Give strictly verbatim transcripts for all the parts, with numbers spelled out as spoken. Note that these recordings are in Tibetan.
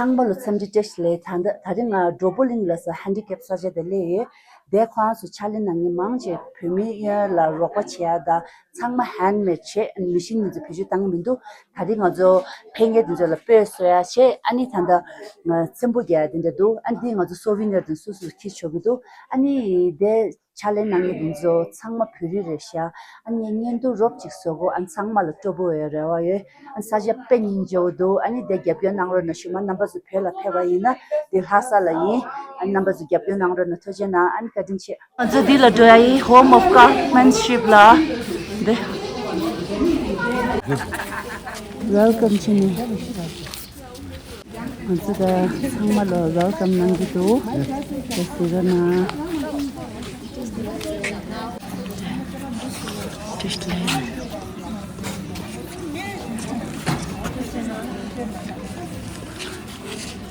ཚང་མ་ལ་འཚམས་འདྲི་བཀྲ་ཤིས་བདེ་ལེགས། ད་ལྟ་ད་རིང་ང་ཌོ་པོ་ལིང་ལ་ས་ཧན་ཌི་ཀེབ་ས་ཆ་དེ་སླེབས་ཡོད། དེ་ཁོ་རང་ཚོ་ཕྱག་ལས་གནང་མཁན་མང་ཆེ་བོད་མི་ལ་རོགས་པ་བྱེད་ཡ་དང་ཚང་མ་ཧན་མེད་བྱས། མི་ཤིན་ནི་ཚོ་བེད་སྤྱོད་བཏང་གི་མི་འདུག་ད་རིང་ང་ཚོ་ཕེབས་མཁན་དེ་ཚོ་ལ་སྤོས་བཟོ་ཡ་བྱས། ཨ་ནི་ད་ལྟ་ཚེམ་བུ་རྒྱག་ཡ་དེ་འདྲ་འདུག་ཨ་ནི་འདི་ང་ཚོ་སོ་བི་ནེར་དེ་སོ་སོ་འཁྱེར་ཆོག་གི་འདུག་ཨ་ནི་དེ་ཕྱག་ལས་གནང་མཁན་དེ་ཚོ་ཚང་མ་བོད་རིགས་རེད་ཤག་ཨ་ནི་བརྙན་ཐུང་རོབ་ཅིག་བཟོ་དགོས། ཨ་ནི་ཚང་མ་ལ་སྤྲོ་པོ་ཡོད་རེ་བ་ཡོད། ཨ་ནི་ས་ཆ་དཔེ་སྙིང་རྗེ་པོ་འདུག་ཨ་ནི་དེ་རྒྱབ་སྐྱོར་གནང་རོགས་གནང་། ཞུ་མ་རྣམ་པ་ཚོ་བོད་ལ་ཕེབས་པ་ཡིན་ན་དེ་ལྷ་ས་ལ་ཡིན། ཨ་ནི་རྣམ་པ་ཚོ་རྒྱབ་སྐྱོར་གནང་རོགས་གནང་། ཐུགས་རྗེ་གནང་། ཨ་ནི་བཀའ་དྲིན་ཆེ། ང་ཚོ་འདི་ལ་འགྲོ་ཡ་ཡིན། Home of Craftsmanship ལ་འདི་welcome བྱེད་ནས། ང་ཚོ་ད་ཚང་མ་ལ་welcome གནང་གི་འདུག་དེ་ཟེར་ན།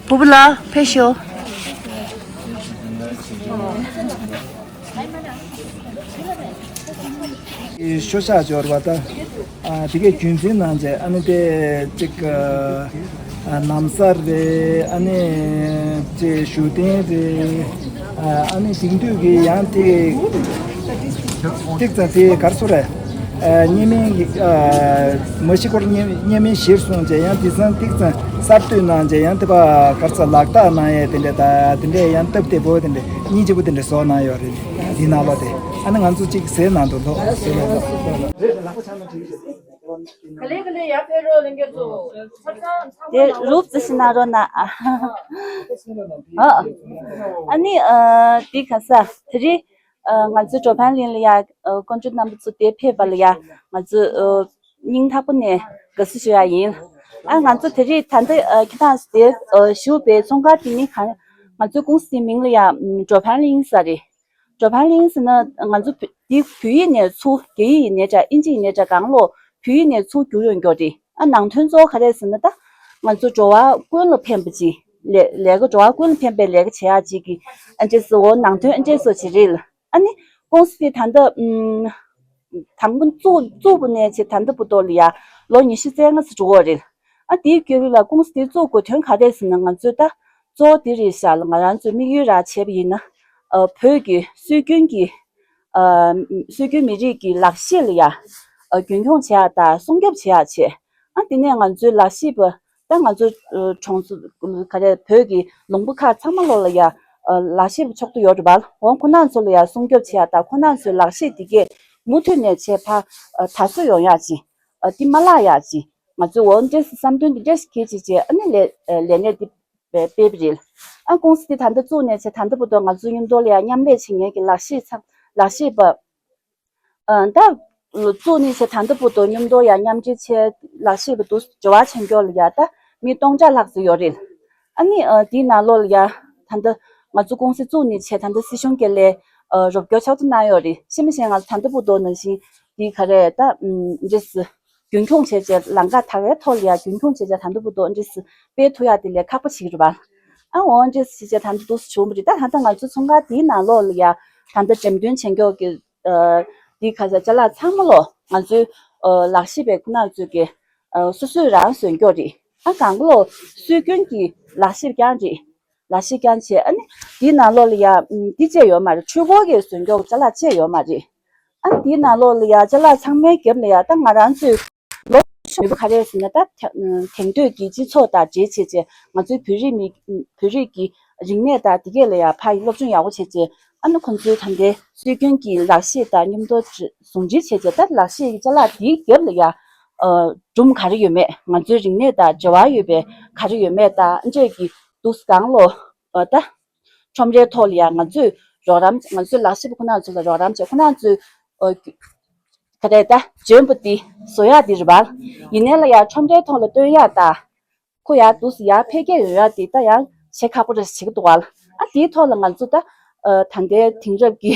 བུ་བུ་ལགས་ཕེབས་ཤོག་ཤོ་ཤ་སྦྱོར་བ་དང་། ཨ་དེ་གའི་རྒྱུན་འཛིན་གནང་བྱས། ཨ་ནི་དེ་གཅིག་ཨ་ནམ་སར་རེད། ཨ་ནི་ཅེ་ཞུ་ཏན་རེད། ཨ་ནི་དེང་དུས་ཀྱི་ཡང་དེ་ཏིག་ཙམ་དེ་གར་སོ་རེད། ཨ་སྙེ་མའི་ཨ་མ་ཤི་སྐོར་སྙེ་སྙེ་མའི་གཞིར་བཟུང་བྱས། ཡང་དེང་སང་ཏིག་ཙམ་གསར་གཏོད་གནང་བྱས། ཡང་དེ་པ་གར་ས་ལག་རྟགས་གནང་ཡས་དེ་འདྲས་དང་། དེ་འདྲས་ཡང་སྟབས་བདེ་པོ་དེ་འདྲས་སྙིང་རྗེ་པོ་དེ་འདྲས་བཟོ་གནང་ཡོད་རེད། འདི་ནང་ལོགས་དེ། ཨ་ནི་ང་ཚོ་གཅིག་ཟས་གནང་འདུག་ལོ། ག་ལེ་ག་ལེ་ཡར་ཕེབས་རོགས། ལྷན་རྒྱས་ཚོ་ཆ་ཚང་ཚང་མ་དེ་ནང་རུབ་ཙམ་ཞིག་གནང་རོགས་གནང་ཨ། ཨ་ནི་ཨ་འདི་ག་ས་དེ་རིང་ཨ་ང་ཚོའི་གྲོ་ཕན་གླིང་ལ་ཡ་ཨ་དཀོན་མཆོག་རྣམ་པ་ཚོ་དེ་ཕེབས་པ་ལ་ཡ་ང་ཚོ་ཨ་སྙིང་ཐག་པ་ནས་དགའ་བསུ་ཞུ་ཡ་ཡིན། ཨ་ང་ཚོ་དེ་རིང་ད་ལྟ་ཨ་ཁྱེད་རང་ཚོ་དེ་ཨ་བཞུགས་པའི་ཚོང་ཁང་དེ་ནི་ག་ང་ཚོའི་ཀུང་སི་དེའི་མིང་ལ་ཡ་ཨ་གྲོ་ཕན་གླིང་ཟེར་རེད། གྲོ་ཕན་གླིང་ཟེར་ན་ང་ཚོ་བོད་འདི་བོད་ཡིག་ནས་ཚུར་རྒྱ་ཡིག་ཡིན་ནའི་འདྲ། ཨིན་ཇི་ཡིན་ནའི་འདྲ། གང་ལོག་བོད་ཡིག་ནས་ཚུར་བསྒྱུར་ཡོང་མཁན་རེད། ཨ་ནང་དོན་གཙོ་བོ་ག་རེ་ཟེར་ན་ད་ང་ཚོ་འགྲོ་བ་ཀུན་ལ་ཕན་པ་ཅིག་ལས་ལས་ཀ་འགྲོ་བ་ཀུན་ལ་ཕན་པའི་ལས་ཀ་བྱེད་ཡག་ཅིག་གི་ཨ་འདྲས་སུ་འོ་ནང་དོན་ཨ་འདྲས་སུ་ཅིག་རེད་ལ། ཨ་ནི་ཀུང་སི་དེ་ད་ལྟ་ཨུམ། དང་པོ་བཙུགས་བཙུགས་པ་ནས་བྱས་ད་ལྟ་བར་དུ་ལ་ཡ་ལོ་ཉི་ཤུ་རྩ་ལྔ་ཙམ་འགྲོ་གི་རེད། ཨ་དེའི་རྒྱུད་ལ་ཀུང་སི་དེ་བཙུགས་དགོས་དོན་ག་རེ་ཟེར་ན། ང་ཚོས་ད་གཙོ་བོ་དེ་རེད་ཤག་ལ། ང་རང་ཚོས་དམིགས་ཡུལ་རག་བྱས་པ་ཡིན་ན། ཨ་བོད་ཀྱི་སྲོལ་རྒྱུན་གྱི་ཨ་སྲོལ་རྒྱུན་མི་རིགས་ཀྱི་ལག་ཤེས་ལ་ཡ་ཨ་རྒྱུན་འཁྱོངས་བྱེད་ཡག་དང་སྲུང་སྐྱོབ་བྱེད་ཡག་བྱས། ཨ་དེ་ནས་ང་ཚོའི་ལག་ཤེས་པ་ད་ང་ཚོ་ཨ་གྲོང་ཚོ་ག་རེ་བོད་ཀྱི་ལུང་པ་ཁག་ཚང་མ་ལོགས་ལ་ཡ་ཨ་ལག་ཤེས་པ་ཕྱོགས་བསྡུས་ཡོད་རེད་པ། འོ་ཁོ་རང་ཚོ་ལ་ཡ་སྲུང་སྐྱོབ་བྱེད་ཡག་དང་ཁོ་རང་ཚོའི་ལག་ཤེས་དེ་གས་མུ་མཐུད་ནས་བྱས་ཕར་ཨ་དར་སྲོལ་ཡོང་ཡག་ཅིག་ཨ་འདི་མ་བརླག་ཡག་ཅིག་ང་ཚོས་འོ་འདྲས་བསམ་དོན་འདི་འདྲས་ཤིག་གལ་ཆེ་བྱས། ཨ་ནི་ལས་ཨ་ལས་གནས་འདི་སྤེལ་སྤེལ་བ་རེད། ཨ་ཀུང་སི་འདི་ད་ལྟ་བཙུགས་ནས་བྱས་ད་ལྟ་བར་དུ་ང་ཚོ་མཉམ་དུ་ལ་ཡ་མཉམ་ལས་བྱེད་མཁན་གྱི་ལག་ཤེས་ཚང་ལག་ཤེས་པ་ཨ་ད་བཙུགས་ནས་བྱས་ད་ལྟ་བར་དུ་མཉམ་དུ་ཡ་མཉམ་འབྲེལ་བྱས་ལག་ཤེས་པ་འདུག་འབྱོར་བ་བྱེད་མཁན་ལ་ཡ་ད་མི་སྟོང་ཕྲག་ལྷག་ཙམ་ཡོད་རེད། ཨ་ནི་ཨ་འདིའི་ནང་ལོགས་ལ་ཡ་ད་ལྟ་ང་ཚོ་ཀུང་སི་བཙུགས་ནས་བྱས་ད་ལྟ་སྲིད་གཞུང་གི་ལས་ཨ་རོགས་སྐྱོར་ཕྱོགས་བསྡུ་གནང་ཡོད་རེད། ཤེས་མི་ཤེས་ང་ཚོ་ད་ལྟ་བར་དུ་ནང་བཞིན་འདི་ག་རེ་ད་ཨམ་འདྲས་སུ་རྒྱུན་འཁྱོངས་བྱས་བྱས་ལམ་ཁ་དར་བའི་ཐོག་ལ་ཡ་རྒྱུན་འཁྱོངས་བྱས་བྱས་ད་ལྟ་བར་དུ་འདྲས་སུ་སྤེལ་ཐུབ་ཡག་དེ་ལས་ཁག་པོ་ཞིག་རེད་པ། ཨ་འོ་འདྲས་སུ་བྱས་བྱས་ད་ལྟ་འདུག་སེ་བྱུང་བ་རེད། ད་ད་ལྟ་ང་ཚོ་ཚོང་ཁང་དེའི་ནང་ལོགས་ལ་ཡ་ད་ལྟ་འགྲེམས་སྟོན་བྱེད་མཁན་གྱི་ཨ་འདི་ག་ས་ཅ་ལག་ཚང་མ་ལོ་ང་ཚོའི་ཨ་ལག་ཤེས་པའི་ཁོ་ན་ཚོས་ཀྱི་ཨ་སོ་སོས་རང་བཟོས་མཁན་རེད། ཨ་གང་ག་ལོ་སྲོལ་རྒྱུན་གྱི་ལག་ཤེས་རྐྱང་རེད། ལག་ཤེས་རྐྱང་བྱས། ཨ་ནི་འདིའི་ནང་ལོགས་ལ་ཡ་ཨམ་འདི་བཅས་ཡོད་མ་རེད། འཕྲུལ་འཁོར་གྱི་བཟོ་མཁན་ཅ་ལག་བཅས་ཡོད་མ་རེད། ཨ་ནི་འདིའི་ནང་ལོགས་ལ་ཡ་ཅ་ལག་ཚང་མའི་རྒྱབ་ལ་ཡ་ད་ང་རང་ཚོའི་ལོ་ཞུ་བ་ག་རེ་ཟེར་ན་ད་དེང་དེང་དུས་ཀྱི་སྤྱི་ཚོགས་དང་འབྲེལ་བྱས་བྱས་ང་ཚོའི་བོད་རིགས་མི་བོད་རིགས་ཀྱི་རིག་གནས་དང་དེ་གས་ལ་ཡ་ཕར་སློབ་སྦྱོང་ཡག་པོ་བྱས་བྱས། ཨ་ནི་ཁོང་ཚོའི་ད་ལྟའི་སྲོལ་རྒྱུན་གྱི་ལག་ཤེས་དང་མཉམ་དུ་ཟུང་འབྲེལ་བྱས་བྱས་ད་ལག་ཤེས་ཀྱི་ཅ་ལག་དེའི་རྒྱབ་ལ་ཡ་ཨ་སྒྲུང་ག་རེ་ཡོད་མེད། ང་ཚོའི་རིག་གནས་དང་འབྲེལ་བ་ཡོད་པའི་ག་རེ་ཡོད་མེད་དང་། ཨ་འདྲས་ཀྱི་འདུག་སེ་གང་ལོ་ཨ་ད་ཁྲོམ་རའི་ཐོག་ལ་ཡ་ང་ཚོས་རོགས་རམ་ང་ཚོའི་ལག་ཤེས་པ་ཁོ་ན་ཚོ་ལ་རོགས་རམ་བྱས། ཁོ་ན་ཚོས་ཨ་ག་རེ་ད་འཇོན་པོ་འདི་བཟོ་ཡག་འདི་རེད་པ། ཡིན་ནའི་ལ་ཡ་ཁྲོམ་རའི་ཐོག་ལ་སྟོན་ཡག་དང་ཁོ་ཡར་འདུག་སེ་ཡར་འཕེལ་རྒྱས་ཡོང་ཡག་འདི་ད་ཡང་བྱེད་ཁག་པོ་རེ་བྱེད་ཀྱི་འདུག་པ། ཨ་འདིའི་ཐོག་ལ་ང་ཚོ་ད་ཨ་ད་ལྟའི་དེང་རབས་ཀྱི་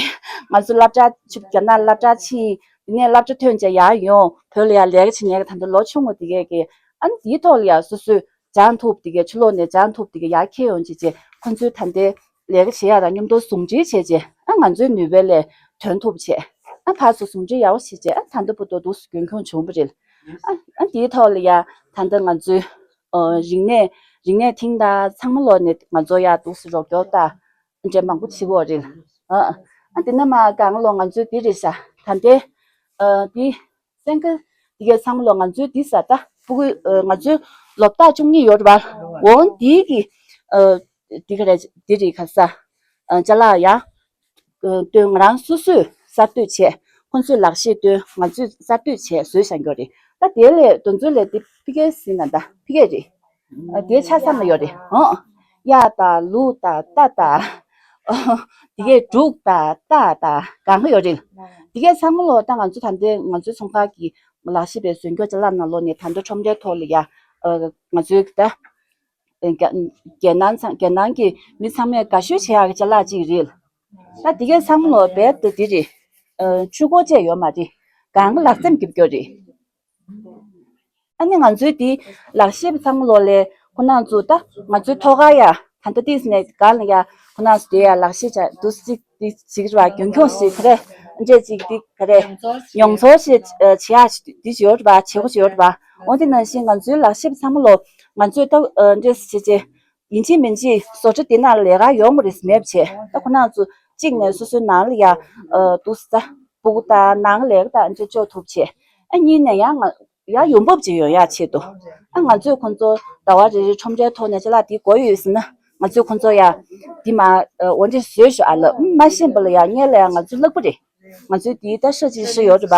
ང་ཚོ་སློབ་གྲྭ་ཆུ་རྒྱ་ནག་སློབ་གྲྭ་ཕྱིན། དེ་ནས་སློབ་གྲྭ་ཐོན་བྱས་ཡར་ཡོང་བོད་ལ་ཡར་ལས་ཀ་བྱེད་མཁན་གྱི་ད་ལྟ་ལོ་ཆུང་ངུ་དེ་གས་ཀྱི་ཨ་ནི་དེའི་ཐོག་ལ་ཡར་སོ་སོས་སྦྱང་ཐུབ་དེ་གས་ཕྱི་ལོགས་ནས་སྦྱང་ཐུབ་དེ་གས་ཡར་འཁྱེར་ཡོང་བྱས་བྱས་ཁོང་ཚོའི་ད་ལྟའི་ལས་ཀ་བྱེད་ཡག་དང་མཉམ་དུ་ཟུང་འབྲེལ་བྱས་བྱས་ཨ་ང་ཚོའི་ནུས་པའི་ལས་ཐོན་ཐུབ་བྱས། ཨ་ཕར་ཚུར་ཟུང་འབྲེལ་ཡག་པོ་བྱས་བྱས་ཨ་ད་ལྟ་བར་དུ་འདུག་སེ་རྒྱུན་འཁྱོངས་བྱུང་བ་རེད། ཨ་ཨ་དེའི་ཐོག་ལ་ཡ་ད་ལྟ་ང་ཚོའི་ཨ་རིག་གནས་ རིག་གནས་ཐིང་དང་ཚང་མ་ལོག་ནས་ང་ཚོ་ཡ་འདུག་སེ་རོགས་སྐྱོར་དང་འདྲ་མང་པོ་བྱེད་ཀྱི་ཡོད་རེད། ཨ་ཨ་དེ་ན་མ་གང་ལོ་ང་ཚོའི་འདི་རེད་ཤག་ད་ལྟའི་ཨ་འདི་སེང་གེ་འདི་གའི་ཚང་མ་ལོ་ང་ཚོའི་འདི་ས་ད་ཕྲུ་གུ་ཨ་ང་ཚོའི་ལོ་རྟགས་བཅུ་གཉིས་ཡོད་རེད་པ། འོ་འདི་གི་ཨ་འདི་ག་རེད། འདི་རེད་ག་ས་ཨ་ཅ་ལག་ཡ། སྟོན་ང་རང་སོ་སོས་གསར་གཏོད་བྱས། ཁོང་ཚོས་ལག་ཤེས་སྟོན། ང་ཚོས་གསར་གཏོད་བྱས་བཟོས་བཞག་ཡོད་རེད། ད་དེ་ལས་དེ་ཚོ་ལས་དེ་ཕ་གིའི་ཟིན་ན་ད་ཕ་གི་རེད། ཨ་དེ་ཆ་ཚང་ཡོད་རེད། ཨོ། གཡག་དང་ལུག་དང་རྟ་དང་། དེ་གའི་འབྲུག་དང་རྟ་དང་གང་ག་ཡོད་རེད། དེ་གའི་ཚང་མ་ལོ་ད་ང་ཚོ་ད་ལྟའི་ང་ཚོའི་ཚོང་ཁང་གི་ལག་ཤེས་པའི་བཟོ་སྐྱོར་ཅ་ལག་ནང་ལོགས་ནས་ད་ལྟ་ཁྲོམ་རའི་ཐོག་ལ་ཡ། ང་ཚོའི་ད། རྒྱ་རྒྱལ་ནང་ཚང་རྒྱལ་ནང་གི་མི་ཚང་མས་དགའ་ཤོས་བྱེད་ཡག་གི་ཅ་ལག་ཅིག་རེད། ད་འདི་གའི་ཚང་མ་ལོ་རྦད་དེ་འདི་རེད། ཨ་ཆུ་འགོ་བཅས་ཡོད་མ་རེད། གང་ག་ལག་རྩེད་རྒྱབ་སྐྱོར་རེད། ཨ་ནི་ང་ཚོའི་འདི་ལག་ཤེས་པ་ཚང་མ་ལོ་ལས་ཁོ་ན་ཚོ་ད་ང་ཚོའི་ཐོག་ཁར་ཡ་ད་ལྟ་ཏིས་ནས་གང་ལ་ཡ་ཁོ་ན་ཚོ་དེ་ཡ་ལག་ཤེས་བྱ་འདུག་སེ་འདི་ཅིག་རེད་བ། རྒྱུན་འཁྱོངས་ཤིག་ག་རེ། འདྲས་ཅིག་འདི་ག་རེ། མྱོང་ཚོར་ཞིག་བྱེད་ཡག་འདི་ཡོད་རེད་བ། བྱེད་སྒོ་ཞིག་ཡོད་རེད་བ། འོ་དེ་ནང་བཞིན་ང་ཚོའི་ལག་ཤེས་པ་ཚང་མ་ལོ་ང་ཚོས་ད་འདྲས་བྱེད་ཅེ། ཡིན་གཅིག་མིན་གཅིག་བཟོ་གྲྭ་འདི་ནང་ལས་ཀ་ཡོང་གི་རེད་མེད་བྱས། ད་ཁོ་ན་ཚོ་གཅིག་ནས་སོ་སོའི་ནང་ལ་ཡ་འདུག་ས་ཕྲུ་གུ་དང་ནང་ལས་ཀ་དང་འདྲས་ལྕོགས་ཐུབ་བྱས། ཨ་གཉིས་ནས་ཡང་ང་ཡང་ཡོང་འབབ་ཅིག་ཡོང་ཡག་ཆེད་དུ། ཨ་ང་ཚོས་ཁོང་ཚོ་ཟླ་བ་རེ་རེ་ཁྲོམ་རའི་ཐོག་ནས་ཅ་ལག་འདི་དགོས་ཡོད་ཟེར་ན། ང་ཚོས་ཁོང་ཚོ་ཡ་འདི་མ་འོ་འདྲས་བཟོས་ཤོག་ཨ་ལབ། མ་ཤེས་པ་ལ་ཡ་སྔོན་ལ་ཡ་ང་ཚོ་བསླབ་པ་རེད། ང་ཚོའི་འདིའི་ད་ཧྲ་ཅི་ཧྲི་ཡོད་རེད་པ།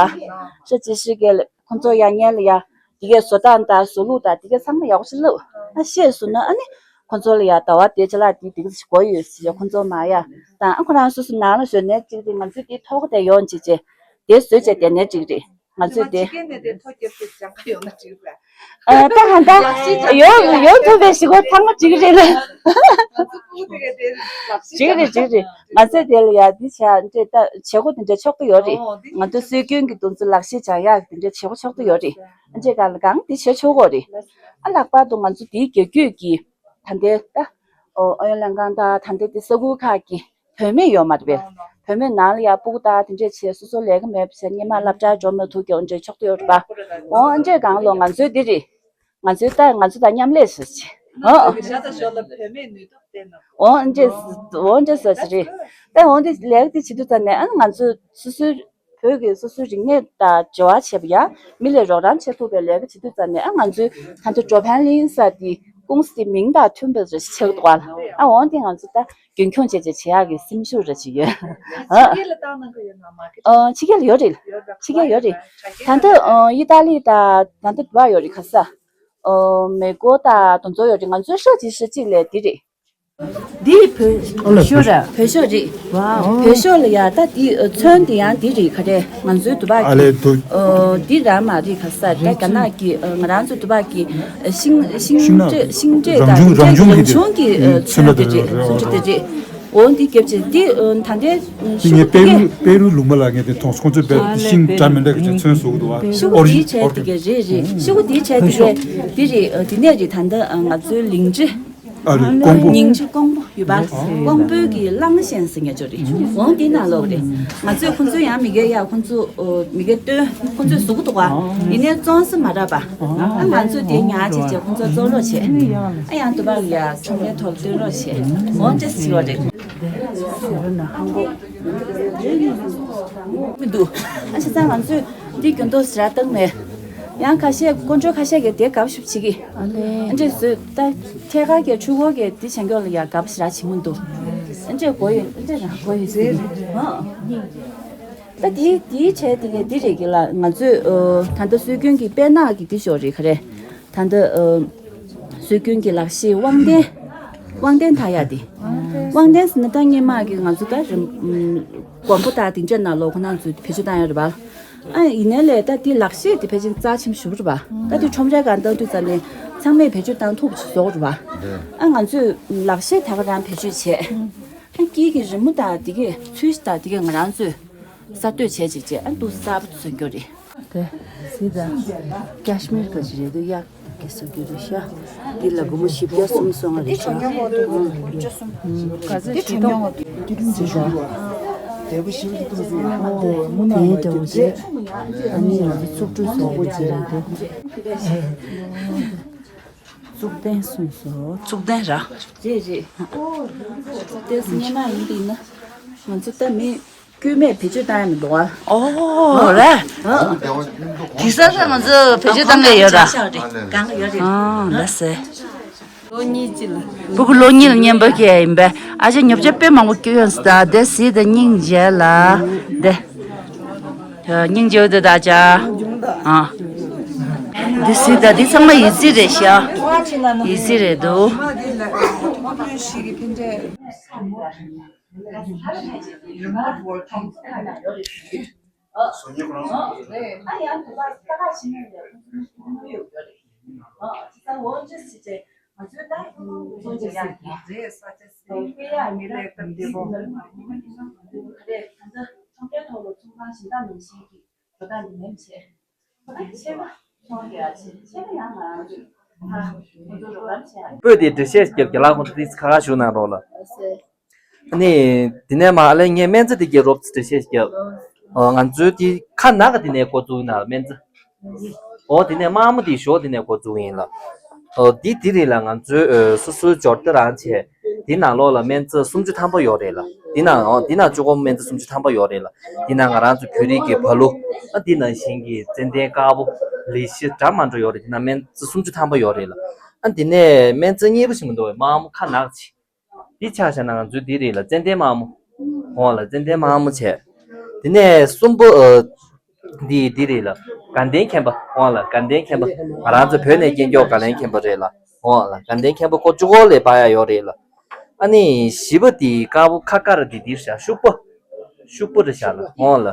ཧྲ་ཅི་ཧྲི་གས་ཁོང་ཚོ་ཡ་སྔོན་ལ་ཡ་འདི་གས་བཟོ་སྟངས་དང་བཟོ་ལུགས་དང་འདི་གས་ཚང་མ་ཡག་པོ་ཞིག་བསླབ། ཨ་ཤེས་སོང་ན་ཨ་ནི་ཁོང་ཚོ་ལ་ཡ་ཟླ་བ་འདིའི་ཅ་ལག་འདི་འདི་གས་ཞིག་དགོས་ཡོད་ཟེར་ཡ་ཁོང་ཚོ་མ་ཡ་དང་ཨ་ཁོ་རང་སོ་སོ་ནང་ལ་བཟོས་ནས་གཅིག་རེད། ང་ཚོའི་འདི་ཐོག་དེ་ཡོང་བྱེད་བྱེད་དེ་བཟོས་བྱས་དེ་ནས་གཅིག་རེད། ང་ཚོས་དེ། ཕྱི་རྒྱལ་ནས་དེ་ཐོ་བརྒྱབ་སྟེ་སྦྱང་ག་ཡོང་ན་འགྲིག་པས། ཨ་ད་ཧ་ད་ཡོང་ཡོང་ཐུབ་པའི་ཞིག་གོ་ཐང་མ་འགྲིག་རེད་ལ། ང་ཚོ་ཕྲུ་གུ་དེ་ག་དེ་ལག་ཤེས་འགྲིག་རེད་འགྲིག་རེད། ང་ཚོས་དེ་ལ་ཡ་འདི་བྱ་འདྲེ་ད་བྱེད་སྒོ་དེ་འདྲ་ཆོག་གི་ཡོད་རེད། ང་ཚོ་སྲོལ་རྒྱུན་གྱི་འདུ་འཛི་ལག་ཤེས་སྦྱང་ཡག་དེ་འདྲ་བྱེད་སྒོ་ཆོག་གི་ཡོད་རེད། འདྲེ་ག་ལ་གང་དེ་བྱེད་ཆོག་གོ་རེད། ཨ་ལག་པར་དུ་ང་ཚོ་དེའི་རྒྱ་རྒྱུད་ཀྱི་ད་ལྟའི་ད་ཨོ་ཨོ་ཡོན་ལྷན་ཁང་དང་ད་ལྟའི་དེ་ས་ཁུལ་ཁག་གི་བུད་མེད་ཡོད་མ་རེད་པས། བུད་མེད་ནང་ལ་ཡ་སྤུ་གུ་དང་དེ་འདྲས་བྱས་སོ་སོ་ལས་ཀ་མེད་པ་བྱས་སྔོན་མ་སློབ་གྲྭར་འགྲོ་མ་ཐུབ་ཀྱང་འདྲས་ཆོག་ཏུ་ཡོད་རེད་པ། འོ་འདྲས་གང་ལོ་ང་ཚོའི་འདི་རེད། ང་ཚོའི་ད་ང་ཚོ་དང་མཉམ་ལས་བྱས་ཨོ། ཞག་དང་ཞོགས་ལ་བུད་མེད་ནུས་སྟོབས་བསྟན་ན། འོ་འདྲས་འོ་འདྲས་ཟེར་གྱི་རེད། ད་འོ་འདི་ལས་ཀ་འདི་བྱེད་དུས་ཙམ་ནས་ཨ་ང་ཚོ་སོ་སོའི་བོད་ཀྱི་སོ་སོའི་རིག་གནས་དང་འབྲེལ་བ་བྱས་པ་ཡ། མི་ལ་རོགས་རམ་བྱེད་ཐུབ་པའི་ལས་ཀ་བྱེད་དུས་ཙམ་ནས་ཨ་ང་ཚོའི་ད་ལྟ་ཇོ་ཕན་ལིན་ས་དེ་ཀུང་སི་དེ་མིང་དང་མཐུན་པ་རེ་ཆགས་འདུག་ཨ། ཨ་འོ་འདི་ང་ཚོ་ད་རྒྱུན་འཁྱོངས་བྱས་བྱས་བྱེད་ཡག་གི་སེམས་ཤུགས་རེ་ཅིག་ཡོད་ཨ། ཕྱི་རྒྱལ་ལ་བཏང་གནང་གི་ཡོད་ན་མ་གི། ཨ་ཕྱི་རྒྱལ་ལ་ཡོད་རེད། ཕྱི་རྒྱལ་ཡོད་རེད། ད་ལྟ་ཨ་ཨི་ཏཱ་ལི་དང་ད་ལྟ་དུ་བ་ཡོད་རེད་ག་ས། ཨ་མེ་ཀོ་དང་དེ་ཚོ་ཡོད་རེད། ང་ཚོའི་ཧྲ་ཅི་ཧྲི་ཅིག་ལས་འདི་རེད། འདི་བོད་ཤོག་ར། བོད་ཤོག་རེད། བོད་ཤོག་ལ་ཡ་ད་འདི་ཚོན་འདི་ཡང་འདི་རེད་ག་རེ། ང་ཚོའི་དུ་བ་གི་འདི་ར་མ་རེད་ག་ས། ད་རྒྱ་ནག་གི་ང་རང་ཚོའི་དུ་བ་གི་ཤིང་ཤིང་འབྲས་ཤིང་འབྲས་དང་རང་བྱུང་རང་བྱུང་གི་འདི་ཚོན་འདི་རེད། ཚོན་འདི་རེད། འོ་འདི་རྒྱབ་ཅིག་འདི་ད་ལྟའི་ཤོག་གུ་དེ་གས། པེ་རུ་ལུང་པ་ལ་ངས་དེ་མཐོང་སོང་། ཁོང་ཚོས་བས་ཤིང་འདྲ་མི་འདྲ་གི་ཚོན་བཟོ་གི་འདུག་བ། ཤོག་གུ་འདི་བྱས་དེ་གས་རེད་རེད། ཤོག་གུ་འདི་བྱས་དེ་གས་འདི་རེད། འདི་ནས་རེད། ད་ལྟ་ང་ཚོའི་ལིང་ཅི། ཨ་རེད། ཀོང་པོ། ཉིང་ཅི་ཀོང་པོ་ཡོད་པ། ཀོང་པོའི་གི་གླང་ཤན་ཟེར་མཁན་ཅིག་རེད། འོང་འདི་ནང་ལོགས་རེད། ང་ཚོས་ཁོང་ཚོའི་ཡང་མི་སྒེར་ཡ་ཁོང་ཚོ་མི་སྒེར་སྟོན་ཁོང་ཚོས་བཟོ་གི་འདུག་བ། ཡིན་ནའི་བཙོང་ས་མ་རག་པ། ཨ་ང་ཚོས་དེ་ཉར་བྱས་བྱས་ཁོང་ཚོ་བཙོང་རོགས་བྱས། ཨ་ཡང་དུ་བ་ཡ་ཁྲོམ་རའི་ཐོག་སྟོན་རོགས་བྱས། འོང་ཅི་ཟེར་བ་རེད། མི་འདུག་ཨ་བྱས་ཙང་ང་ཚོས་འདི་རྒྱུན་ཐོག་ཟེར་བཏང་ནས། ཡང་ཁ་ཤས་དཀོན་མཆོག་ཁ་ཤས་ཀྱིས་དེ་དགའ་ཤུབ་བྱེད་ཀྱི། ཨ་ལེ། ཨ་འདྲས་བཟོས་ད་ཐད་ཀར་གྱི་ཆུ་འཁོར་གྱི་དེ་བྱེད་མཁན་ལ་ཡང་དགའ་པོ་ཞེ་དྲག་བྱེད་མི་འདུག་ཨ་འདྲས་དགོས་ཡོད། ཨ་འདྲས་རང་དགོས་ཡོད་ཟེར། ཨ་ད་དེའི་དེའི་གྲས་དེ་གས་འདི་རེད་ཀྱི་ལ། ང་ཚོས་ཨ་ད་ལྟ་སྲོལ་རྒྱུན་གྱི་དཔེར་ན་གྱི་འདི་ཞོག་རེད་ག་རེ། ད་ལྟ་ཨ་སྲོལ་རྒྱུན་གྱི་ལག་ཤེས་དབང་ལྡན། དབང་ལྡན་ད་ཡ་དེ། དབང་ལྡན་ཟེར་ན་ད་སྔོན་མ་གི་ང་ཚོ་ད་རིམ་ཨ་དགོན་པ་དང་དེ་འདྲས་ནང་ལོགས་ཁོ་རང་ཚོས་བེད་སྤྱོད་བཏང་ཡ་རེད་པ། ཨ་ཡིན་ནའི་ལས་ད་དེ་ལག་ཤེས་དེ་ཕལ་ཆེར་རྩ་ཆེན་ཞེ་པོ་རེད་པ། ད་དེ་ཁྲོམ་རའི་སྒང་བཏང་དུས་ཙམ་ནས་ཚང་མས་བེད་སྤྱོད་བཏང་ཐུབ་པ་ཞིག་བཟོ་དགོས་རེད་པ། ཨ་ང་ཚོས་ལག་ཤེས་ད་ག་རང་བེད་སྤྱོད་བྱས། ཨ་དཀྱིལ་གྱི་རི་མོ་དང་དེ་གས་ཚུལ་དང་དེ་གས་ང་རང་ཚོས་གསར་གཏོད་བྱས་ཅིག་བྱས། ཨ་འདུག་གསར་པ་བཟོ་རྒྱུ་རེད། དེ་སི་ད་ཀ་ཤི་མིར་ག་ཅི་རེད་འདུག་གཡག་གི་བཟོ་རྒྱུ་རེད་ཤག་འདི་ལ་སྒོར་མོ་བཞི་བརྒྱ་གསུམ་སོང་བ་རེད་ཤག་འདི་གྲོན་ཆུང་བ་འདུག་བཅུ་གསུམ། འདི་གྲོན་ཆུང་བ་འདུག་སི་ད་དེ་འདྲ་བོ་བྱས། ཨ་ནི་ང་ཚོ་བཙུགས་སྤྲོད་བཟོ་བོ་བྱས་རེད་འདུག་གཙུག་ལྡན་གསུངས་སོ། གཙུག་ལྡན་ར། རེད་རེད། གཙུག་ལྡན་སྙན་མ་ཡིན་པས་ན། ང་ཚོ་ད་མི་དཀྱུས་མས་བེད་སྤྱོད་བཏང་ཡ་མི་འདུག་ཨ། ཨོ་ར། དེང་སང་ང་ཚོ་བེད་སྤྱོད་བཏང་གི་ཡོད་ར། གང་ཡོད་རེད། ཨ་ལ་སེ། ལོ་གཉིས་ཅི་ལ། སྤུ་གུ་ལོ་གཉིས་ལ་མཉམ་པ་གས་ཡིན་པས་ཨ་ཅག་ཉོབ་ཆ་དཔེ་མང་པོ་སྐྱོན་ཡོང་སྲིད་ད། དེ་སྲིད་ད་སྙིང་རྗེ་ལ་དེ། སྙིང་རྗེ་བོ་དེ་ད་ཅག་ཨ། འདི་སྲིད་ད་འདི་ཚང་མ་ཡིད་བརྩི་རེད་ཤག་ཡིད་བརྩི་རེད་འདུག་པོད་དེ་འགྲེལ་བཤད་རྒྱབ་རྒྱ་ལག་ཁོང་ཚོ་ཏིས་ཁ་ཁ་ཞུ་གནང་རོགས་ལ། ཨ་ནི་དེ་ནས་མ་ཨ་ལེ་ངས་སྨན་རྩྭ་དེ་རྒྱབ་རོབ་ཙམ་འགྲེལ་བཤད་རྒྱབ། ཨོ་ང་ཚོའི་དེ་ཁ་ནག་གི་དེ་ནས་འགོ་བཙུགས་ཡིན་ན་སྨན་རྩྭ། ཨོ་དེ་ནས་དམར་མོ་དེ་ཞོ་དེ་ནས་འགོ་བཙུགས་ཡིན་ལ། ཨོ་དེ་དེ་རེད་ལ་ང་ཚོའི་ཨོ་སོ་སོའི་འབྱོར་ལྡན་རང་བྱས། དེ་ནང་ལོགས་ལ་སྨན་རྩྭ་སུམ་ཅུ་ཐམ་པ་ཡོད་རེད་ལ། དེ་ནང་ཨོ་དེ་ནང་བཅུ་གོ་སྨན་རྩྭ་སུམ་ཅུ་ཐམ་པ་ཡོད་རེད་ལ། དེ་ནང་ང་རང་ཚོ་བོད་རིགས་ཀྱི་བ་ལུ། ཨ་དེ་ནང་བཞིན་གྱི་ཙན་དན་དཀར་པོ། ལི་ཤི་འདྲ་མ་འདྲ་ཡོད་རེད། དེ་ནང་སྨན་རྩྭ་སུམ་ཅུ་ཐམ་པ་ཡོད་རེད་ལ། ཨ་དེ་ནས་སྨན་རྩྭ་གཉིས་པ་ཞིག་མི་འདུག་བས་དམར་མོ་ཁ་ནག་ཅིག་འདི་ཆ་བཞག་ན་ང་ཚོའི་འདི་རེད་ལ་ཙན་དན་དམར་མོ། འོ་ལ་ཙན་དན་དམར་མོ་བྱས། དེ་ནས་གསུམ་པོ་ཨ། འདི་འདི་རེད་ལ། དགའ་ལྡན་མཁན་པ། འོ་ལ་དགའ་ལྡན་མཁན་པ། ང་རང་ཚོ་བོད་ནས་སྐྱེས་མགྱོགས་དགའ་ལྡན་མཁན་པ་རེད་ལ། འོ་ལ་དགའ་ལྡན་མཁན་པ་ཁོ་བཅུ་གོ་ལས་པ་ཡ་ཡོད་རེད་ལ། ཨ་ནི་བཞི་པ་འདི་དཀར་པོ་ཁ་དཀར་འདི་འདིར་བཞག་ཤུག་པ། ཤུག་པ་རེད་བཞག་ལ། འོ་ལ་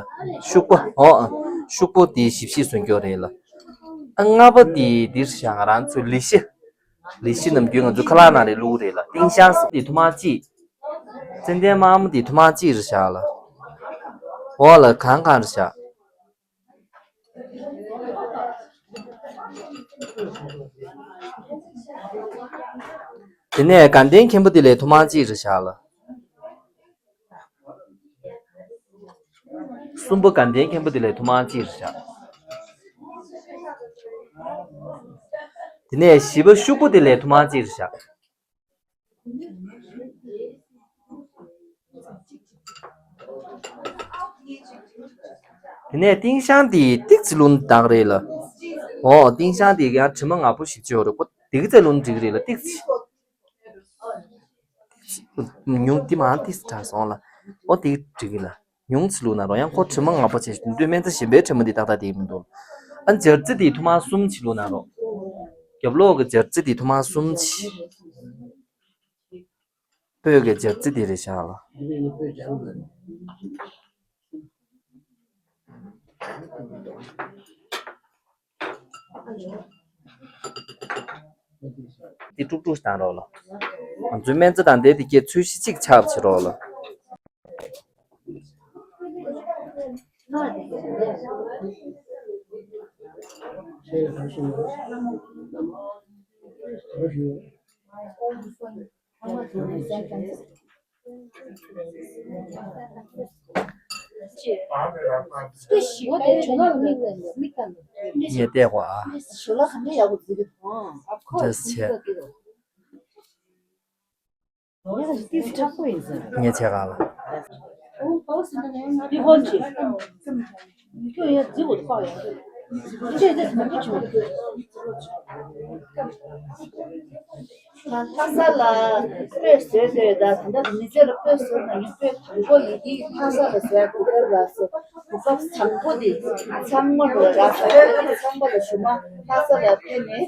ཤུག་པ། འོ་ཨ། ཤུག་པ་འདི་བཞི་བཞི་སུན་སྐྱོ་རེད་ལ། ཨ་ལྔ་པ་འདི་འདིར་བཞག་ང་རང་ཚོ་ལི་ཤི། ལི་ཤི་ནམ་རྒྱུན་ང་ཚོ་ཁ་ལག་ནང་ལ་བླུགས་རེད་ལ། ཏིང་ཤང་སི་དེ་ཐུར་མ་གཅིག་ཙན་དན་དམར་མོ་དེ་ཐུར་མ་གཅིག་རེད་བཞག་ལ། འོ་ལ་གང་གང་རེད་བཞག་དེ་ནས་དགའ་ལྡན་མཁན་པོ་དེ་ལས་ཐུར་མ་གཅིག་རེད་བཞག་ལ། གསུམ་པ་དགའ་ལྡན་མཁན་པོ་དེ་ལས་ཐུར་མ་གཅིག་རེད་བཞག་དེ་ནས་བཞི་པ་ཤུག་པོ་དེ་ལས་ཐུར་མ་གཅིག་རེད་བཞག་དེ་ནས་ཏིང་ཤང་དེ་ཏིག་ཙི་རླུང་དག་རེད་ལ། འོ་ཏིང་ཤང་དེ་ཡང་དྲི་མ་ནག་པོ་ཞིག་ཅིག་ཡོད་རེད། ཁོ་ཏིག་ཙི་རླུང་འགྲིག་རེད་ལ་ཏིག་ཙི། ཉུང་དེ་མང་ཏིག་ཙི་དྲག་སོང་ལ། འོ་དེ་འགྲིག་གི་ལ། ཉུང་ཙི་བླུགས་ན་རོགས། ཡང་ཁོ་དྲི་མ་ནག་པོ་བྱས་ཤིང་དུས་སྨན་རྩྭ་གཞན་པའི་དྲི་མ་འདི་ཏག་ཏག་དེ་མི་འདུག་ཨ་འབྱར་རྩི་དེ་ཐུར་མ་གསུམ་ཅིག་བླུགས་ན་རོགས། རྒྱབ་ལོགས་ཀྱི་འབྱར་རྩི་དེ་ཐུར་མ་གསུམ་ཅིག་སྤོས་ཀྱི་འབྱར་རྩི་དེ་རེད་བཞག་ལ། དེ་དཀྲུག་དཀྲུག་བཏང་རོགས་ལ། ང་ཚོའི་སྨན་རྩྭ་དང་དེ་དེ་སྐད་ཚོས་གཞི་གཅིག་ཆགས་བྱེད་རོགས་ལ། ངས་བལྟས་གོ་ཨ། འདྲ་ཆེ། ངས་བྱས་ག་ལ། ལྷ་ས་ལ་སྤོས་བཟོས་ཏེ་ད་ད་ལྟ་མི་ཚེ་ལ་སྤོས་བཟོས་ན་ཡང་སྤོས་དང་པོ་ཡིན་གྱི་ལྷ་ས་ལ་བཟོས་གོ་སྐབས་ལ་སོ་གོ་སྐབས་བཟང་པོ་དེ་ཚང་མ་ལ་རག་ཚང་མ་ལ་ཞུ་མ་ལྷ་ས་ལ་ཕེབས་ནས་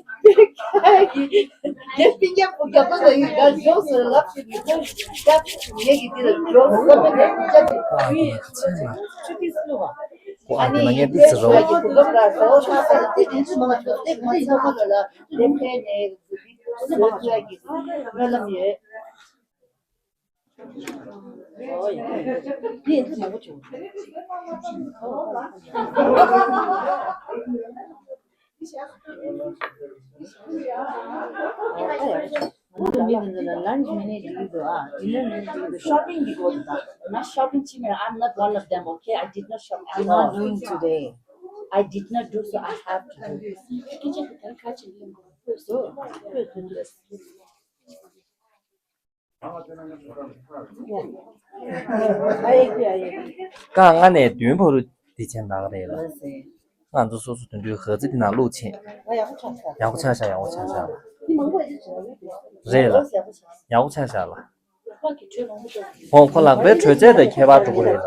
ཁ་གི་དེ་སྤུན་ཀྱག་སྤུན་ཀྱག་པ་ལ་ཡིན་ག་འཇོག་ཟེར་ལབ་ཞིག་མི་ཁོ་སྐབས་ངེད་ཀྱི་འདི་ལ་འཇོག་སྐབས་ནས་སྤུན་ཀྱག་གི་ཁ་གི་ཆེ་ན། ཨ་ནི་ཡིན་པའི་ཚེ་རོ། Lunch menu འདི་འདུག་ཨ། Dinner menu འདི་འདུག Shopping འདི་འདུག་ད་ང་shopping བྱེད་མེད། I'm not one of them, okay? I did not shop at all. I'm not doing today. I did not do, so I have to do. སྐར་མ་ནས་བདུན་བར་དུ་དེ་བྱས་ན་ལགས་རེད་ལ། ང་ཚོ་སོ་སོ་དོན་དུ་ག་ཚོད་དེ་ནང་བླུགས་ཕྱིན། ཡག་པོ་ཆགས་ཤག་ཡག་པོ་ཆགས་ཤག་རེད་ལ། ཡག་པོ་ཆགས་ཤག་ལ། ཨོ་ཁོ་ལག་པའི་དྲོད་ཚད་དང་ཁྱད་པར་འགྲོ་གི་རེད་ལ།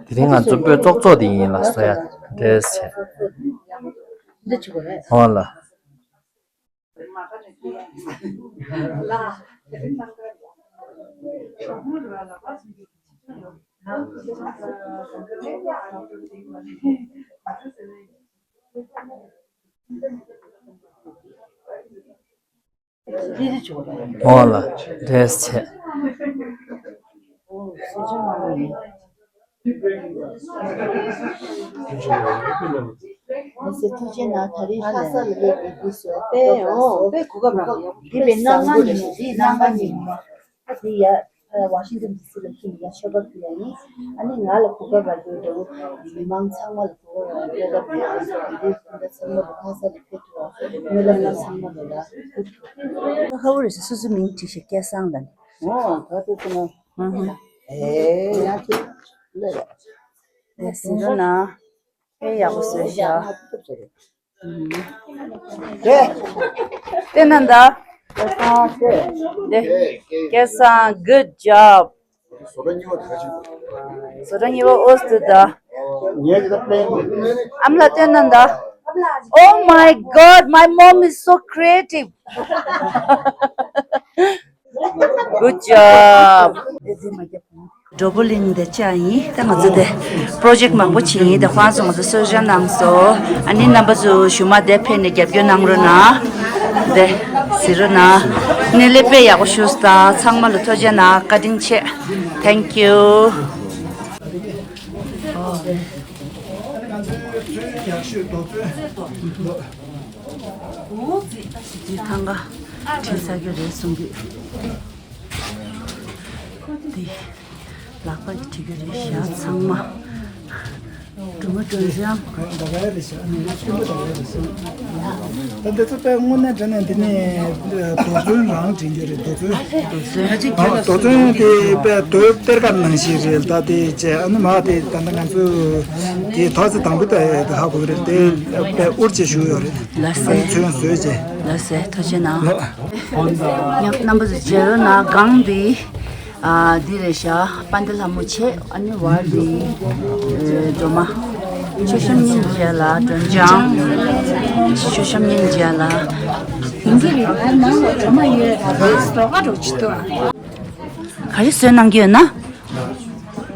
དེ་རིང་ང་ཚོ་སྤོས་བཙོག་བཙོག་དེ་ཡིན་ལ་བཟོ་ཡ་འདྲས་བྱས། འོ་ལ། འོ་ལ། འདྲས་བྱས། ཐུགས་རྗེ་གནང་། ད་རེས་ལྷ་ས་ལ་སླེབས་པའི་འདི་བཟོས། དཔེ་འོ་དཔེ་གོ་སྐབས་རག་ཡག་པོ། འདི་དཔེ་བཟང་པོ་རེད། འདི་ནང་པ་ཉིད་མ། ཨ་འདི་ཡ། ཝ་ཤིང་ཏན་ཌི་སི་ལ་ཁྱིམ་ཡ་ཤོ་པ་ཕུལ་ཡ་ཡིན། ཨ་ནི་ང་ལ་གོ་སྐབས་རག་རྒྱུ་འདྲ་བོ། མི་མང་ཚང་མ་ལ་གོ་སྐབས་རག་རྒྱུ་འདྲ་བོ། འདི་འདི་ཚང་མ་ལ་ལྷ་ས་ལ་ཕེབས་ཐུབ་པ་སྨོན་ལམ་ལ་ཚང་མ་ལ་ལ། ཧ་བོ་རེད། སོ་སོ་མིང་བྲིས་ཤིག་སྐལ་བཟང་ལ་ནི། ཨོ་ད་དུ་ཚང་མ། ཨ་ཧ། ཨེ་ཡང་ཅིག་ལས་རེད། ཨེ་ཟིན་རོ་ན། ཨེ་ཡག་པོ་བཟོས་ཤག་དེ། དེ་ན་ད། དེ། སྐལ་བཟང་། Good job. བཟོ་གྲྭ་གཉིས་པ་ཨོ་སྟེ་ད། ཨ་མ་ལ་སྟོན་ན་ད། Oh my God, my mom is so creative. Good job. འགྲོ་པོ་གླིང་དེ་ཅག་ཡིན། ད་ང་ཚོ་དེ་པྲོ་ཇེག་མང་པོ་བྱེད་ཡིན། དེ་ཁོང་ཚོ་ང་ཚོ་གསོལ་ཇ་གནང་སོང་། ཨ་ནི་རྣམ་པ་ཚོ་གཞུག་མ་དེ་ཕེབས་ནས་རྒྱབ་སྐྱོར་གནང་རོགས་གནང་། དེ་གཟིགས་རོགས་གནང་། སྣེ་ལེན་དཔེ་ཡག་པོ་ཞུས་སོང་། ད་ཚང་མ་ལ་ཐུགས་རྗེ་གནང་། བཀའ་དྲིན་ཆེ། Thank you. འདི་ཐང་ག་བྲིས་ཚར་རྒྱུ་རེད་གསུང་གི། འདི་ལག་པ་གིས་བྲིས་རྒྱུ་རེད་ཤག་ཚང་མ། སྒྲོལ་མ་སྒྲོལ་ལྗང་། ད་འདི་ཚོ་དཔེ་དངོས་གནས་དྲང་གནས་འདི་ནས་རྡོ་ཚོན་རང་བྲིས་རྒྱུ་རེད། རྡོ་ཚོན། རྡོ་ཚོན། རྡོ་ཚོན་དེ་དཔེ་རྡོའི་གཏེར་ཁ་ནང་བཞིན་རེད། ད་དེ་བྱས་ཨ་ནི་མ་དེ་ད་ལྟ་ང་ཚོ་དེ་ཐོག་ཚད་དང་པོ་ད་ཧ་གོ་གི་རེད། དེ་དཔེ་དབུར་ཅིག་བཞུགས་ཡོད་རེད། ལགས་སེ། ཨ་ནི་ཚོན་བཟོས་བྱས། ལགས་སེ། ཐུགས་རྗེ་གནང་། ཡང་རྣམ་པ་ཚོ་མཇལ་རོགས་གནང་། སྒང་འདི། ཨ་འདི་རེད་ཤག་དཔལ་ལྡན་ལྷ་མོ་ཆེ། ཨ་ནི་བར་འདི། ཨེ་སྒྲོལ་མ། མཆོད་བཤམས་སྙིང་རྗེ་ལ་སྒྲོལ་ལྗང་། མཆོད་བཤམས་སྙིང་རྗེ་ལ། ཡིན་གྱི་རེད། ང་ནང་ལ་སྒྲོལ་མ་ཡོད་ར། རྡོ་ཁ་འགྲོ་ཅི་ཏོ། ག་རེ་བཟོས་གནང་གི་ཡོད་ན།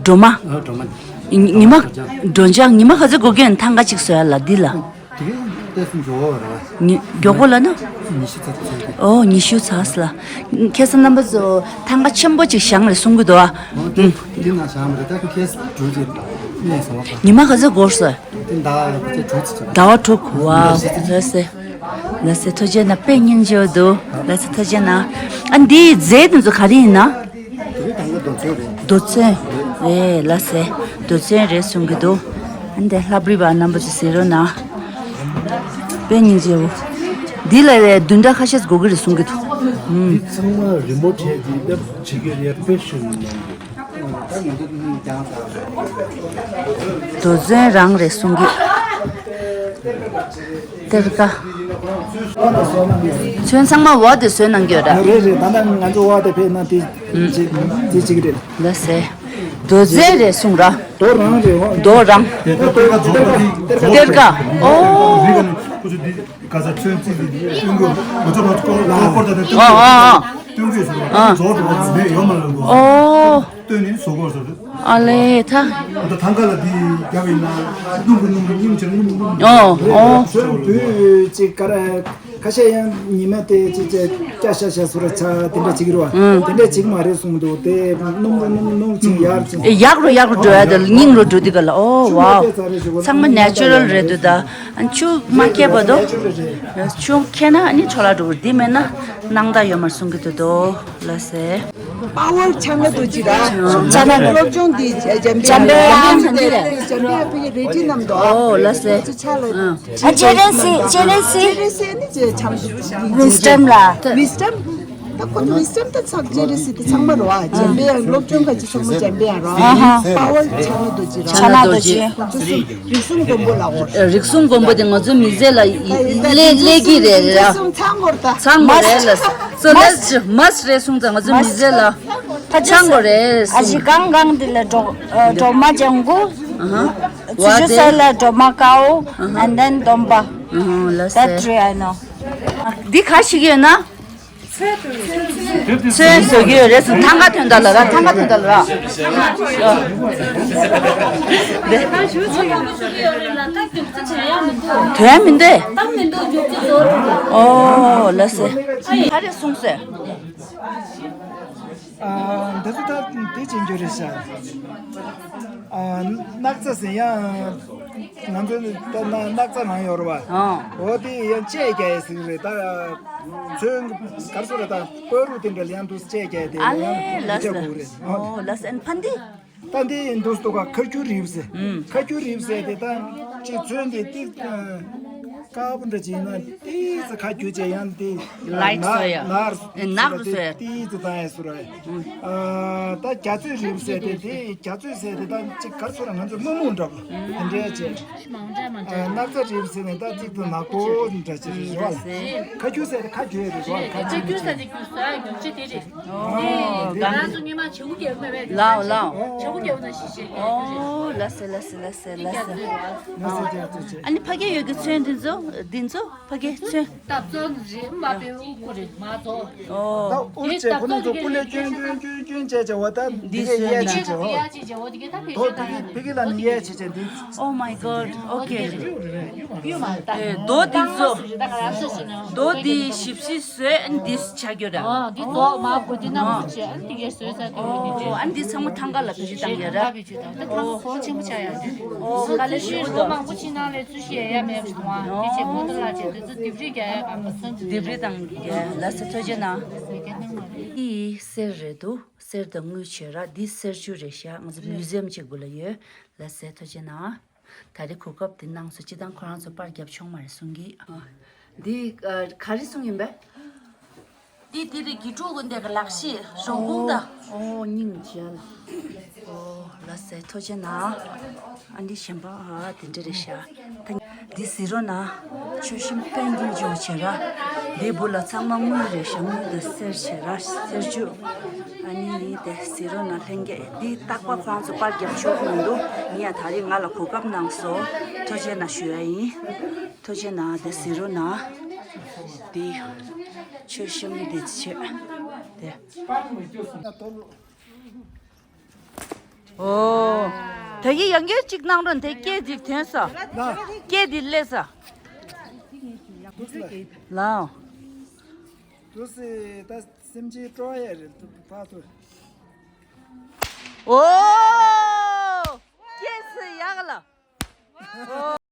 སྒྲོལ་མ། ཨ་སྒྲོལ་མ། ཉི་མ། སྒྲོལ་ལྗང་། ཉི་མ་ག་ཚོད་འགོར་གྱི་ཡོད་ན་ཐང་ག་གཅིག་བཟོ་ཡ་ལ་འདི་ལ། དེ་གའི་ལྟས་སུ་འགྲོ་བ་ར། ཉི་མགྱོགས་པོ་ལ་ན། ཉི་ཤུ་ཙམ་ཙམ་གྱི། ཨོ་ཉི་ཤུ་ཙམ་ལ། ཁ་སང་རྣམ་པ་ཚོ་ཐང་ག་ཆེན་པོ་ཅིག་བཞེངས་རེད་གསུང་གི་འདུག་ཨ། ཨོ་དེ་འདི་ན་བཞེངས་རེད། ད་ཁ་སང་གྲུ་ཅིག་གནས་སོང་བ། ཉི་མ་ག་ཚོད་འགོར་སོང་། དེ་ཟླ་བ་དྲུག་ཅུ། ཟླ་བ་དྲུག་ཅུ། ཝའོ། ལགས་སེ། ལགས་སེ། ཐུགས་རྗེ་གནང་། དཔེ་སྙིང་རྗེ་པོ་འདུག་ལགས་སེ། ཐུགས་རྗེ་གནང་། ཨ་འདིའི་རྫས་དེ་ཚོ་ག་རེ་ཡིན་ན། དེ་རིང་ད་ལྟ་རྡོ་ཚོན་རེད། རྡོ་ཚོན། ཨེ་ལགས་སེ། རྡོ་ཚོན་རེད་གསུང་གི་འདུག་ཨ་འདི་ལྷ་བྲིས་པ་རྣམ་པ་ཚོ་གཟིགས་རོགས་གནང་། དཔེ་སྙིང་རྗེ་པོ། འདི་ལ་བདུན་ཕྲག་ཁ་ཤས་འགོར་གི་རེད་གསུང་གི་འདུག་ཨུམ། འདི་ཚང་མ་རི་མོ་བྲིས་ཏེ་བྱེད་ཀྱི་རེད། དཔེ་ཞུ་ནི་མ་རེད། རྡོ་ཚོན་རང་རེད་གསུང་གི། གཏེར་ཁ། ཚོན་ཚང་མ་འོག་དེ་བཟོས་གནང་གི་ཡོད་ར། རེད་རེད། ད་ལྟ་ང་ཚོ་འོག་དེ་ཕེབས་ན་དེ་ཅིག་དེ་ཅིག་རེད། ལགས་སེ། རྡོ་རྫས་རེད་གསུང་ར། རྡོ་རང་རེད་འོ། རྡོ་རང་། གཏེར་ཁ་གཏེར་ཁ་རྫོགས་པ་དེ། གཏེར་ཁ། ཨོ། རི་ག་ནི་ཁོ་ཚོ་འདི་ག་ས་ཚོན་རྩི་འདི་སྟོན་གོ། ང་ཚོ་ང་ཚོ་སྐོར་སྐོར་ད་ལྟ་སྟོན་གོ་ཟེར་བ། རྫོགས་འགྲོ་བ་མེད་ཡོད་མ་རེད་གོ། ཨོ། སྟོན་ནི་བཟོ་དགོས་ཟེར། ཨ་ལེ་ད། ད་ཐང་ག་ལ་འདི་རྒྱབ་ཡིན་ན་སྣུམ་པོ་སྣུམ་པོ་སྙིང་རྗེ་སྣུམ་པོ་སྣུམ་པོ། ཨོ་ཨོ། ཚོན་བུ་ཅིག་ག་རེ། ཁ་ཤས་ཡང་ཉི་མ་དེ་ཅི་ཅི་སྐྱ་ཤ་ཤ་སུ་ར་ཆ་དེ་འདྲ་བྱེད་ཀྱི་རེད་བ། ཨང་། དེ་འདྲ་བྱེད་ཀྱི་མ་རེད་གསུངས་འདུག་དེ་སྣུམ་རུ་སྣུམ་སྣུམ་ཅིག་ཡར་ཅིག་ཡག་རུ་ཡག་རུ་འགྲོ་ཡ་དེ་སྙིང་རུ་འགྲོ་དུས་ག་ལ། ཨོ་ཆུ་མ་ཝའོ། སྐྱེས་ཚར་རེད་ཞུ་བ་ཚང་མ་ནེ་ཅུ་རལ་རེད་འདུག་ད་ཨ་ཆུ་མ་སྐྱེས་པ་དོ། ཆུ་ཁྱེར་ན་ཨ་ནི་འཕྲོ་བརླག་འགྲོ་གི་རེད། འདི་མེད་ན་སྣང་དག་ཡོད་མ་རེད་གསུང་གི་འདུག་དོ། ལ་སེ། པ་ཝར་ཕྱག་ན་རྡོ་རྗེ་ར། ཕྱག་ན་རྡོ། སློབ་སྦྱོང་འདི་འཇམ་པའི་འཇམ་པའི་དབྱངས་འདི་རེད། འཇམ་པའི་དབྱངས་ཕ་གི་རེ་ཌི་རྣམས་དོ། ཨོ་ལ་སེ། ཚུ་ཆ་ལ། ཨ་ཅེ་རེ་སི་ཅེ་རེ་སི། ཅེ་རེ་སི་ནི་ཅེ་ཆམ། ཝི་སི་ཊམ་ལ། ཝི་སི་ཊམ། ད་ཁོ་ཚོ་ཝི་སི་ཊམ་ད་ཚག་ཅེ་རེ་སི་དེ་ཚང་མ་རོ་ཨ། འཇམ་པའི་དབྱངས་སློབ་སྦྱོང་ཁ་ཅིག་ཚང་མ་འཇམ་པའི་དབྱངས་རོ་ཨ། ཨ་ཧ། པ་ཝར་ཕྱག་ན་རྡོ་རྗེ་ར། ཕྱག་ན་རྡོ་རྗེ། ཁོ་ཚོ་རིགས་གསུམ་མགོན་པོ་ལ་འོ། རིགས་གསུམ་མགོན་པོ་དེ་ང་ཚོའི་མི་ཚེ་ལ་ཡི་ལེ་ལེ་གི་རེད་ར། ཚང་དགོས་རེད་ད། ཚང་དགོས་རེད་ལ། སོ་ལེས་མ་སི་རེད་གསུངས་ཙང་ང་ཚོའི་མི་ཚེ་ལ་ཕ་ཆང་དགོས་རེད་ཨ་ཅི་གསུངས། གང་གང་དེ་ལ་འགྲོ་འགྲོ་མ་ཅང་གུ། ཨ་ཧ། ཚུ་ཞུ་ས་ལ་འགྲོ་མ་ཀའོ། ཨ་ཧ། And then སྡོམ་པ། ཨ་ཧ་ལ་སེ། That three I know. འདི་ག་ཞིག་ཡོད་ན། ཚོན་བཟོ་གི་ཡོད་རེད་ཟེར། ཐང་ག་ཐོན་ད་ལ་ར། ཐང་ག་ཐོན་ད་ལ་ར། དོན་མི་འདུག་ཨོ་ལ་སེ། ག་རེ་གསུངས་སོ། ཨ་འདི་ཚོ་ད་དེ་བྱེད་རྒྱུ་རེད་ཤག་ཨ་སྣག་ཚ་ཟེར་ཡང་། ང་ཚོ་ད་ན་སྣག་ཚ་ནང་ཡོད་རེད་བ། ཨོ། འོ་དེ་ཡང་བཅད་རྒྱག་ཡས་ཟེར་གི་རེད་ད། ཚོན་ག་རེ་ཟེར་རེད་ད། སྤོ་རུ་དེ་འདྲ་ཡང་འདུག་བཅད་རྒྱག་ཡས་དེ་ཨ་ཡང་ལེ་ལ་བཅད་སེ། དགོས་རེད། ཨོ་ལ་སེ། ཨན་ཕན་དི། ད་འདི་འདུག་སྟོ་ག་ཁ་ཁྱུ་རིབ་སེ། ཨུམ། ཁ་ཁྱུ་རིབ་སེ་དེ་ད་ཅིག་ཚོན་དེ་ཏིག་དཀར་པོ་འདྲ་ཅིག་ཡིན་ན་ཏིག་ཙི་ཁ་ཁྱུ་བཅད་ཡང་དེ་ལའིཊ་བཟོ་ཡ། ནར་ནག་བཟོ་ཡ། ཏིག་ཙི་བཏང་ཡས་ཟེར་རེད། ཨུམ། ཨ་ད་རྒྱ་ཚོས་རིབ་སེ་དེ་དེ། རྒྱ་ཚོས་ཟེར་དེ་ད་ཅིག་ག་རེ་ཟེར་ན་ང་ཚོ་མུག་མུག་འདྲ་པོ་དེ་འདྲའི་ཅིག་མང་འདྲ་མང་འདྲ། ཨ་སྣག་ཚ་རིབ་ཟེར་ནས་ད་ཅིག་ཏུ་ནག་པོ་འདྲ་ཅིག་རེད་བ། ཁ་ཁྱུ་ཟེར་དེ་ཁ་ཁྱུ་རེད་བ། ཁ་ཁྱུ་ཁྱུ་ཟེར་དེ་ཁྱུ་ཟ་ཁྱུ་ཅི་དེ་རེད། ཨོ་ང་རང་ཚོ་སྔོན་མ་བྱ་ཁུ་རྒྱལ་པོ་མེད་པས། ལའོ་ལའོ། བྱ་ཁུ་རྒྱལ་པོ་ན་ཤི་ཤི་རྒྱལ་པོ་རེད། ཨོ་ལ་སེ་ལ་སེ་ལ་སེ་ལ་སེ། ཨ་ནི་ཕ་གི་ཡོད་ཀྱི་ཚོན་འདི་ཚོ་འདི་ཚོ་ཕ་གི་ཚོན། ཏབ་ཙོ་རི་མ་པའི་དབུ་ཀུ་རེད་མ་ཙོ། ཨོ། ད་དབུ་ཅེ་ཁོ་ན་ཚོ་སྐུ་ལས་སྐྱོན་སྐྱོན་སྐྱོན་སྐྱོན་བྱས་བྱས་འོ་ད་འདི་ཟོས་ན། འདི་ག་ཡ་ཅི་བྱས་འོ། འདི་ག་ད་ཕི་ཤོད་ད། ཕི་གི་ལ་ནི་ཡ་ཅི་བྱས་འདི། Oh my god. Okay. ཡུ་མ་ད། ཨེ་རྡོ་འདི་ཚོ། རྡོ་འདི་ཞིབ་ཞིབ་བཟོས་ཨ་ནི་འདི་ཆ་རྒྱུ་ར། ཨོ་འདི་ཚོ་མ་བུ་འདི་ན་མ་བུ་ཅེ་ཨ་ནི་འདི་གས་བཟོས་ས་འདི་འོ་འདི་ཅེ། ཨ་ནི་འདི་ཚང་མ་ཐང་ག་ལ་བེད་སྤྱོད་བཏང་ཡོད་ར། ད་ཐང་ཁོ་ཆེན་པོ་ཆགས་ཡ་དེ། ཨོ་ག་ལེ་ཤི་རོ་མང་པོ་ཕྱི་ནང་ལས་ཚུལ་ཤེས་ཡ་མེད་པ་ཞིག་འདུག་ཨ། དེ་ཆེ་མོ་ཏོ་ལ་ཆེ་དེ་ཚོ་ལྡེབས་རིས་རྒྱག་ཡ་གང་ག་སོན་ཅི་ལྡེབས་རིས་དང་རྒྱག་ལ་སེ་ཐོས་རྗེ་ན། དེ་གསེར་རེད་འདུག་གསེར་དང་དངུལ་བྱས་ར། འདི་གསེར་ཆུ་རེད་ཤག་ང་ཚོ་མིའུ་ཛི་ཡམ་གཅིག་པུ་ལ་ཡོད། ལ་སེ་ཐོས་རྗེ་ན། ད་རེས་གོ་སྐབས་འདི་གནང་སོང་། སྤྱི་བཏང་ཁོ་རང་ཚོ་པར་རྒྱབ་ཆོག་མ་རེད་གསུང་གི། ཨ། འདི་ཨ་ག་རེ་གསུང་ཡིན་པས། འདི་དེ་རིགས་ཀྱི་ཕྲུ་གུ་འདི་གི་ལག་ཤེས་རོང་ཁུང་དང་། ཨོ་སྙིང་རྗེ་ལ། ཨོ་ལ་སེ་ཐོས་རྗེ་ན། ཨ་འདི་གཞན་པ་ཨ་དེ་འདྲ་རེད་ཤག་ད་འདི་གཟིགས་རོགས་གནང་། མཆོད་བཤམས་པད་འགྱིང་ཅོག་བྱས་ར། འདི་སྦུག་ལ་ཚང་མ་དངུལ་རེད་ཤག་དངུལ་དང་གསེར་བྱས་ར་གསེར་ཆུ། ཨ་ནི་དེ་གཟིགས་རོགས་གནང་ལྷན་རྒྱས། འདི་རྟག་པར་ཁོ་རང་ཚོ་པར་རྒྱབ་ཆོག་གི་མི་འདུག་ཡིན་ཡང་ད་རེས་ང་ལ་གོ་སྐབས་གནང་སོང་། ཐུགས་རྗེ་གནང་ཞུ་ཡ་ཡིན། ཐུགས་རྗེ་གནང་། དེ་གཟིགས་རོགས་གནང་། དེ་མཆོད་བཤམས་དེ་བྱས་དེ། ཨོ། ད་གི་ཡང་སྐད་ཅིག་གནང་རོགས། དེ་སྐད་ཅིག་ཐོན་ས། སྐད་འདི་སླེབས་ས། ལའོ། དུ་སི་ད་སེམས་ཅན་སྤྲོ་ཡ་རེད་དུ་ཕ་ཚོ། ཨོ། སྐྱེས་སུ་ཡག་ལ། ཨོ།